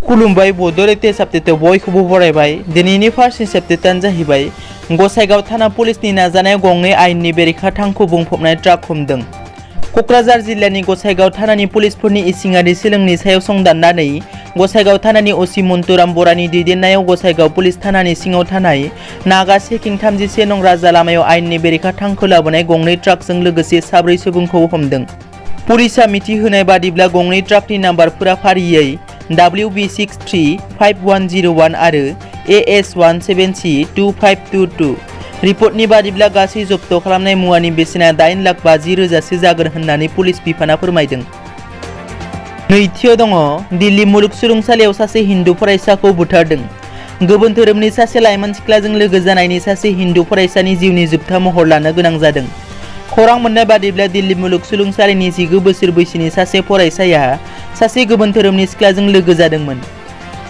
खुलुमबाय बड'लेण्ड साबजेक्टआव बयखौबो बरायबाय। दिनैनि फार्स्ट साबजेक्टआनो जाहैबाय गसाइगाव थाना पुलिसनि नाजानायाव गंनै आयेननि बेरेखा थांखु बुंफबनाय ट्राक हमदों। कक्राझार जिल्लानि गसाइगाव थानानि पुलिसफोरनि इसिङारि सोलोंनि सायाव संदाननानै गसाइगाव थानानि असि मन्टुराम बरानि दैदेननायाव गसाइगाव पुलिस थानानि सिङाव थानाय नागा चेकिं 31 नं राजा लामायाव आयेननि बेरेखा थांखु लाबोनाय गंनै ट्राकजों लोगोसे 4 सुबुंखौ हमदों। पुलिसा मिथिहोनाय बादिब्ला गंनै ट्राकनि नाम्बारफोरा फारियै WB635101 आरो AS17C2522। रिपर्टनि बादिब्ला गासै जब्द खालामनाय मुवानि बेसेना 8,50,000 जागोन होननानै पुलिस बिफाना फोरमायदों। नैथियाव दङ दिल्ली मुलुगसोलोंसालियाव सासे हिन्दु फरायसाखौ बुथारदों। गुबुन धोरोमनि सासे लाइमोन सिख्लाजों लोगो जानायनि सासे हिन्दु फरायसानि जिउनि जोबथा महर लानो गोनां जादों। खौरां मोननाय बादिब्ला दिल्ली मुलुगसोलोंसालिनि 19 बोसोर बैसोनि सासे फरायसाया सासे गुबुन धोरोमनि सिख्लाजों लोगो जादोंमोन।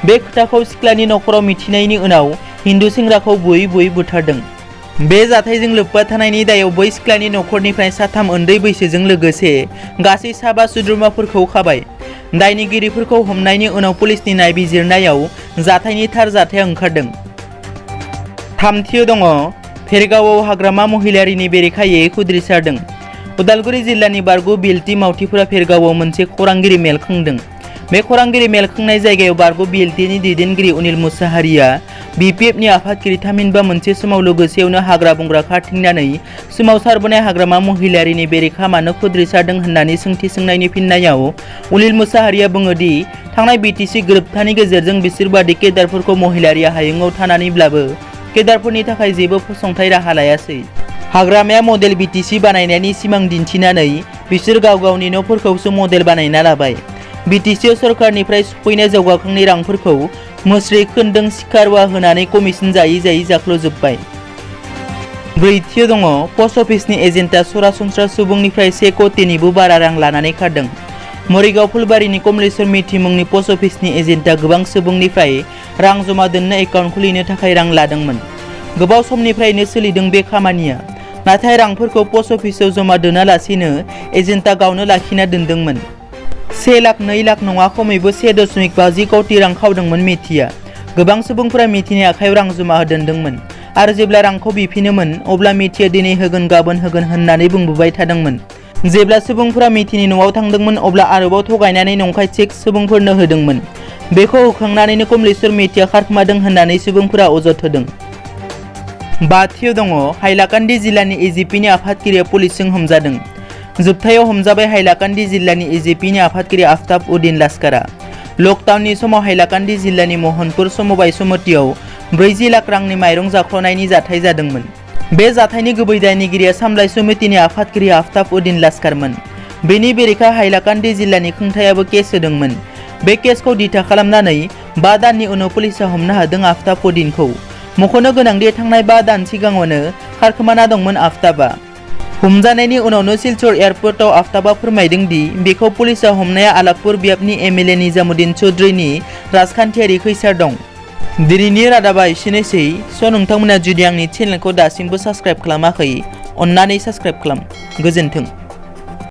बे खोथाखौ सिख्लानि नखराव मिथिनायनि उनाव हिन्दु सेंग्राखौ बुयै बुयै बुथारदों। बे जाथायजों लोब्बा थानायनि दायाव बै सिख्लानि नखरनिफ्राय 3 उन्दै बैसोजों लोगोसे गासै 5 सोद्रोमाफोरखौ खाबाय। दायनिगिरिफोरखौ हमनायनि उनाव पुलिसनि नायबिजिरनायाव जाथायनि थार जाथाया ओंखारदों। थामथियाव दङ भेरगावआव हाग्रामा महिलारिनि बेरेखायै खुद्रिसारदों। उदालगुरि जिल्लानि बारग' बिएलटि मावथिफोरा भेरगावआव मोनसे खौरांगिरि मेल खुंदों। बे खौरांगिरि मेल खुंनाय जायगायाव बारग' बिएलटिनि दैदेनगिरि अनिल मुसाहारिया बिपिएफनि आफादगिरि थामहिनबा मोनसे समाव लोगोसेयावनो हाग्रा बंग्रा खारथिंनानै सोमावसारबोनाय हाग्रामा महिलारिनि बेरेखा मानो खुद्रिसारदों होननानै सोंथि सोंनायनि फिननायाव अनिल मुसाहारिया बुङोदि थांनाय बिटिसि गोरोबथानि गेजेरजों बिसोरबादि केडारफोरखौ महिलारिया हायुङाव थानानैब्लाबो केडारफोरनि थाखाय जेबो फसंथाइ राहा लायासै। हाग्रामाया मडेल बिटिसि बानायनायनि सिमां दिन्थिनानै बिसोर गाव गावनि न'फोरखौसो मडेल बानायना लाबाय। बिटिसिआव सरकारनिफ्राय सफैनाय जौगाखांनाय रांफोरखौ मुस्रि खोन्दों सिखारवा होनानै कमिसन जायै जायै जाख्ल'जोब्बाय। ब्रैथियाव दङ पस्ट अफिसनि एजेन्टआ सरासनस्रा सुबुंनिफ्राय 1 कोटिनिबो बारा रां लानानै खारदों। मरिगाव फुलबारिनि कमलेश्वर मिथि मुंनि पस्ट अफिसनि एजेन्टआ गोबां सुबुंनिफ्राय रां जमा दोननो एकाउन्ट खुलिनो थाखाय रां लादोंमोन। गोबाव समनिफ्रायनो सोलिदों बे खामानिया। नाथाय रांफोरखौ पस्ट अफिसाव जमा दोनालासेनो एजेन्टआ गावनो लाखिना दोनदोंमोन। 1 लाख 2 लाख नङा खमैबो 1.50 कोटि रां खावदोंमोन मिथिया। गोबां सुबुंफोरा मिथिनि आखायाव रां जमा दोनदोंमोन आरो जेब्ला रांखौ बिफिनोमोन अब्ला मिथिया दिनै होगोन गाबोन होगोन होननानै बुंबोबाय थादोंमोन। जेब्ला सुबुंफोरा मिथिनि न'आव थांदोंमोन अब्ला आरोबाव थगायनानै नंखाय चेक सुबुंफोरनो होदोंमोन। बेखौ होखांनानैनो कमलेश्वर मिथिया खारखोमादों होननानै सुबुंफोरा अजद होदों। बाथियाव दङ हाइलाकान्दि जिल्लानि एजिपिनि आफादगिरिया पुलिसजों हमजादों। जोबथायाव हमजाबाय हाइलाकान्दि जिल्लानि एजिपिनि आफादगिरि आफ्ताब उद्दीन लास्कारा। लकडाउननि समाव हाइलाकान्दि जिल्लानि महनपुर समबाय समितियाव 40 लाख रांनि माइरं जाख्ल'नायनि जाथाय जादोंमोन। बे जाथायनि गुबै दायनिगिरिया सामलाय समितिनि आफादगिरि आफ्ताब उद्दीन लास्कारमोन। बेनि बेरेखा हाइलाकान्दि जिल्लानि खुंथायाबो केस होदोंमोन। बे केसखौ दिथा खालामनानै 5 दाननि उनाव पुलिसा हमनो हादों आफ्ताब उद्दीनखौ। मख'नो गोनांदि थांनाय 5 दान सिगाङावनो खारखोमाना दंमोन आफ्ताबा। हमजानायनि उनावनो सिलचर एयारपर्टआव आफ्ताबा फोरमायदों दि बेखौ पुलिसा हमनाया आलाकपुर बियाबनि एमएलए निजामुद्दीन चौधुरीनि राजखान्थियारि खैसार दं। दिनैनि रादाबा एसेनोसै। नोंथांमोना जुदि आंनि चेनेलखौ दासिमबो साबस्क्राइब खालामाखै अन्नानै साबस्क्राइब खालाम। गोजोन्थों।